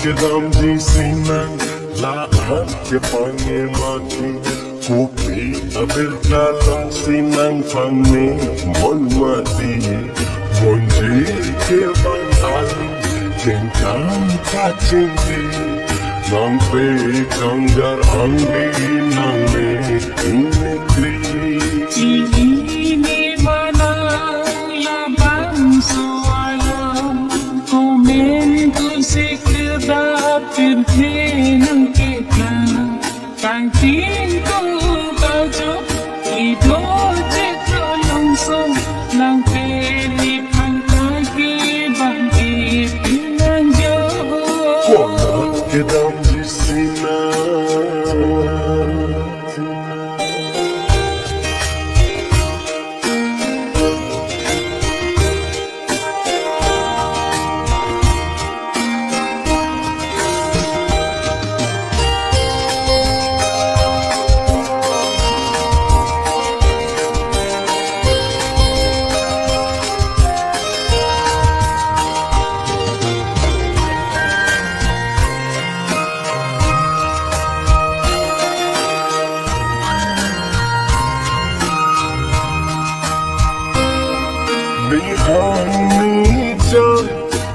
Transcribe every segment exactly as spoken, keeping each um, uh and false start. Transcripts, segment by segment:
Kedamji sinang la-an ke pange mati, kopi abirta longsi nangpangne mon mati. Monjir ke bang alu kengkam kachingki, nangpekangjar angdi nangme ingni kri. Chinine ma nang labangso alam, komantu si kledap pirthe nangkeplang. Tangting ko kajok ido chiklo longso, nangpeli phan kaki bang ipinangjo. Konat kedamji sinang. Nihan nijan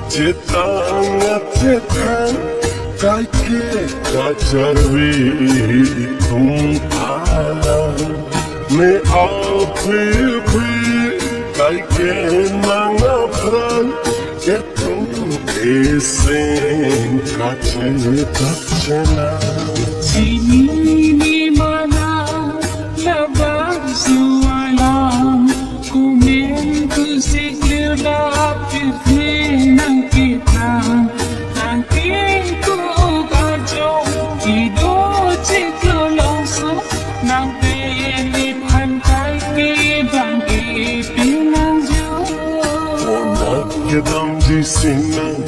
chetang athethan, kaike kacharve itum alam. Ne aphi phi kaike nang apran, itum esen kachetachena. Chinine ma nang labangso alam, komantu si kledap pirthe nangkeplang. Tangting ko kajok ido chiklo longso, nangpeli phan kaki bang ipinangjo. Konat kedamji sinang,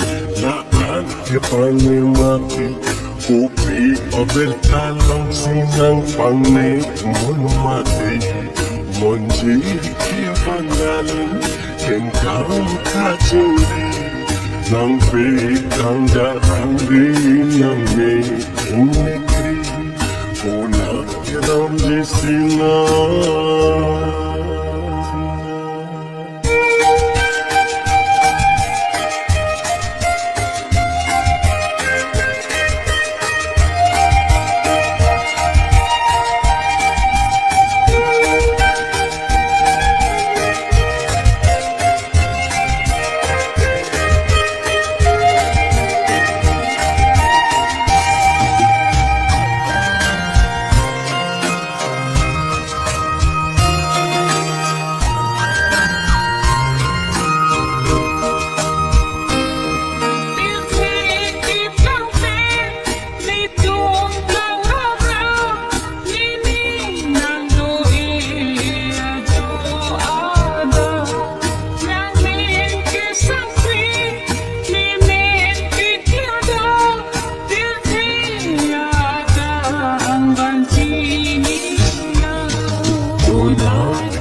la-an ke pange mati, kopi abirta longsi nangpangne mon mati. Monjir ke bang alu kengkam kachingki, nangpekangjar angdi nangme ingni kri. Konat kedamji sinang.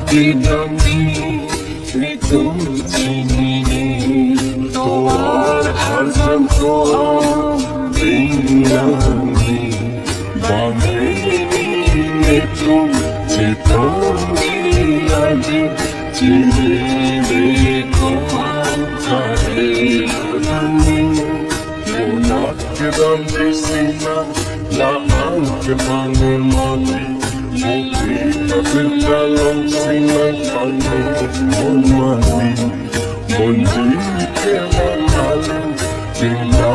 Kedamji netum chinine, tovar arjan ko-an ding nangji. Bang netum chetongji aji, chirere ko-an kare nangji. Konat kedamji sinang, la-an ke pange mati, kopi abirta longsi nangpangne mon mati. Monjir ke bang alu kengkam